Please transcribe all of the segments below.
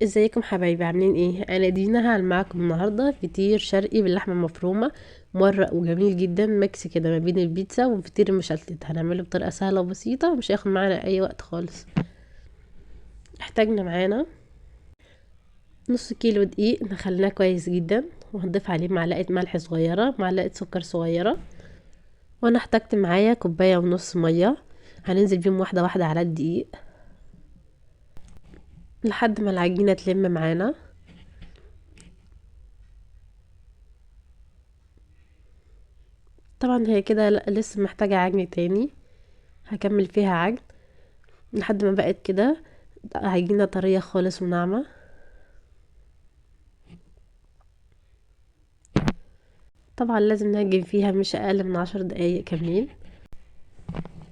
ازيكم حبايبي، عاملين ايه؟ انا دينا هعمل معاكم النهارده فطير شرقي باللحمه المفرومه، مورق وجميل جدا، mix كده ما بين البيتزا والفطير المشلتت. هنعمله بطريقة سهلة وبسيطة ومش هياخد معانا اي وقت خالص. احتاجنا معانا نص كيلو دقيق نخلناه كويس جدا، وهنضيف عليه معلقه ملح صغيرة، معلقه سكر صغيرة، وانا احتاجت معايا كوباية ونص مية. هننزل بيهم واحدة واحدة على الدقيق لحد ما العجينة تلم معانا. طبعا هي كده لسه محتاجة عجن تاني، هكمل فيها عجن لحد ما بقت كده عجينة طرية خالص وناعمة. طبعا لازم نعجن فيها مش اقل من 10 دقايق كاملين.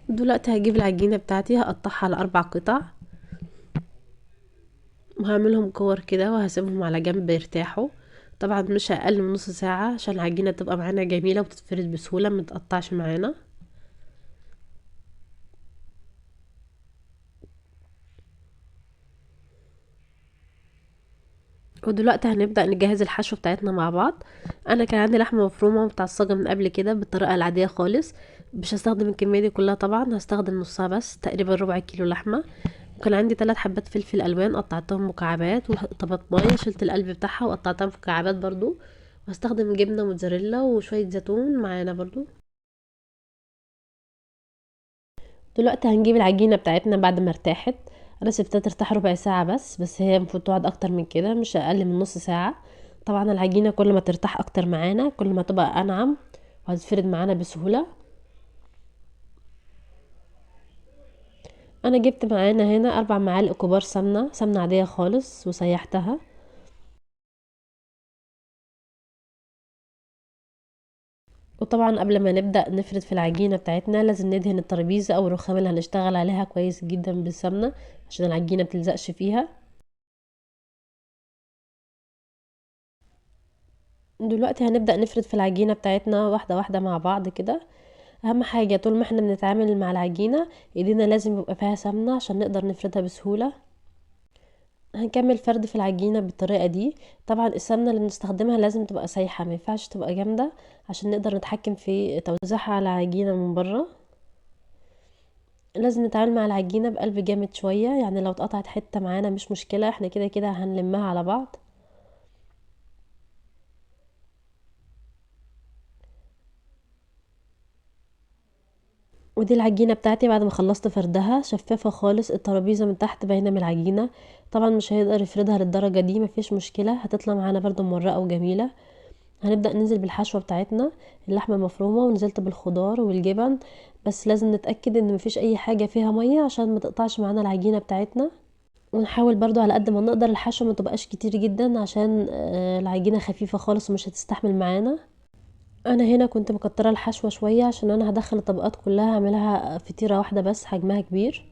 دلوقتي هجيب العجينة بتاعتي هقطعها على 4 قطع وهعملهم كور كده وهسيبهم على جنب يرتاحوا. طبعا مش اقل من نص ساعة عشان العجينة تبقى معانا جميلة وبتتفرد بسهولة، ما تقطعش معانا. ودلوقتي هنبدأ نجهز الحشو بتاعتنا مع بعض. انا كان عندي لحمة مفرومة متعصجة من قبل كده بالطريقة العادية خالص، مش هستخدم الكمية دي كلها طبعا، هستخدم نصها بس، تقريبا ربع كيلو لحمة. وكان عندي 3 حبات فلفل الوان قطعتهم مكعبات، وطماطمايه شلت القلب بتاعها وقطعتها مكعبات برضو، وهستخدم جبنة موتزاريلا وشوية زيتون معانا برضو. دلوقتي هنجيب العجينة بتاعتنا بعد ما ارتاحت. انا سبتها ترتاح ربع ساعة بس هي المفروض تقعد اكتر من كده، مش اقل من نص ساعة. طبعا العجينة كل ما ترتاح اكتر معانا كل ما تبقى انعم وهتفرد معانا بسهولة. انا جبت معانا هنا 4 معالق كبار سمنة، سمنة عادية خالص، وسيحتها. وطبعا قبل ما نبدأ نفرد في العجينة بتاعتنا لازم ندهن الترابيزة او الرخام اللي هنشتغل عليها كويس جدا بالسمنة عشان العجينة متلزقش فيها. دلوقتي هنبدأ نفرد في العجينة بتاعتنا واحدة واحدة مع بعض كده. اهم حاجة طول ما احنا بنتعامل مع العجينة ايدينا لازم يبقى فيها سمنة عشان نقدر نفردها بسهولة. هنكمل فرد في العجينة بالطريقة دي. طبعا السمنة اللي بنستخدمها لازم تبقى سايحة، ما ينفعش تبقى جامدة عشان نقدر نتحكم في توزيعها على العجينة من بره. لازم نتعامل مع العجينة بقلب جامد شوية، يعني لو اتقطعت حتة معانا مش مشكلة، احنا كده كده هنلمها على بعض. ودي العجينة بتاعتي بعد ما خلصت فردها، شفافة خالص، الترابيزة من تحت باينة من العجينة. طبعا مش هيقدر يفردها للدرجة دي، مفيش مشكلة، هتطلع معانا برضو مورقة وجميلة. هنبدأ ننزل بالحشوة بتاعتنا، اللحمة المفرومة، ونزلت بالخضار والجبن، بس لازم نتأكد ان مفيش اي حاجة فيها مية عشان ما تقطعش معانا العجينة بتاعتنا. ونحاول برضو على قد ما نقدر الحشوة ما تبقاش كتير جدا عشان العجينة خفيفة خالص ومش هتستحمل معانا. انا هنا كنت مكتره الحشوه شوية عشان انا هدخل الطبقات كلها، هعملها فطيره واحدة بس حجمها كبير.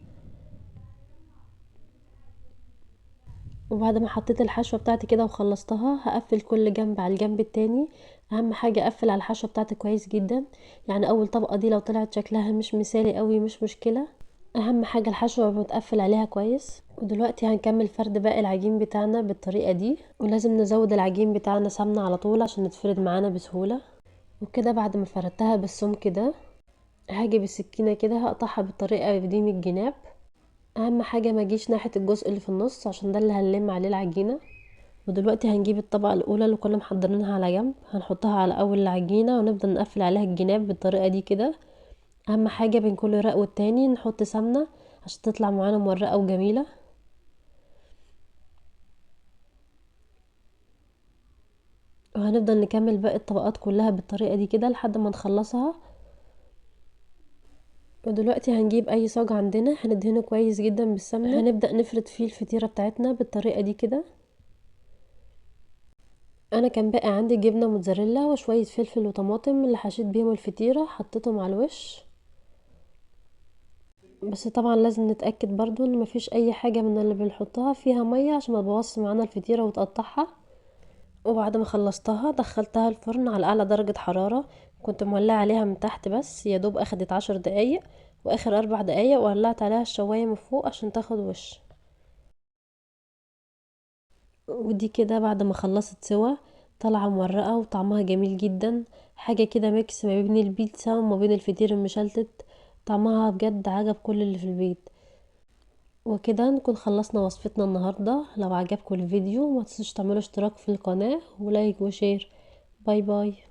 وبعد ما حطيت الحشوه بتاعتي كده وخلصتها هقفل كل جنب على الجنب التاني. اهم حاجة اقفل على الحشوه بتاعتي كويس جدا، يعني اول طبقه دي لو طلعت شكلها مش مثالي قوي مش مشكلة، اهم حاجة الحشوه متقفل عليها كويس. ودلوقتي هنكمل فرد باقي العجين بتاعنا بالطريقة دي، ولازم نزود العجين بتاعنا سمنه على طول عشان نتفرد معانا بسهولة. وكده بعد ما فردتها بالسمك ده هاجي بالسكينة كده هقطعها بالطريقة دي من الجناب. اهم حاجة ما اجيش ناحية الجزء اللي في النص عشان ده اللي هنلم عليه العجينة. ودلوقتي هنجيب الطبقة الاولى اللي كنا محضرينها على جنب، هنحطها على اول العجينة ونفضل نقفل عليها الجناب بالطريقة دي كده. اهم حاجة بين كل رق والتاني نحط سمنه عشان تطلع معانا مورقه وجميلة. وهنفضل نكمل باقي الطبقات كلها بالطريقة دي كده لحد ما نخلصها. ودلوقتي هنجيب اي صاج عندنا هندهنه كويس جدا بالسمنه، هنبدا نفرد فيه الفطيره بتاعتنا بالطريقة دي كده. انا كان باقي عندي جبنه موتزاريلا وشوية فلفل وطماطم اللي حشيت بيهم الفطيره، حطيتهم على الوش. بس طبعا لازم نتاكد برضو ان مفيش اي حاجة من اللي بنحطها فيها مية عشان ما تبوظش معانا الفطيره وتقطعها. وبعد ما خلصتها دخلتها الفرن على اعلى درجة حرارة، كنت مولعة عليها من تحت بس يا دوب اخدت 10 دقايق، واخر 4 دقايق ولعت عليها الشواية من فوق عشان تاخد وش. ودي كده بعد ما خلصت سوا طالعة مورقة وطعمها جميل جدا، حاجة كده mix ما بين البيتزا وما بين الفطير المشلتت، طعمها بجد عجب كل اللي في البيت. وكده نكون خلصنا وصفتنا النهاردة. لو عجبكم الفيديو ما تنسوش تعملوا اشتراك في القناة و like و share. bye bye.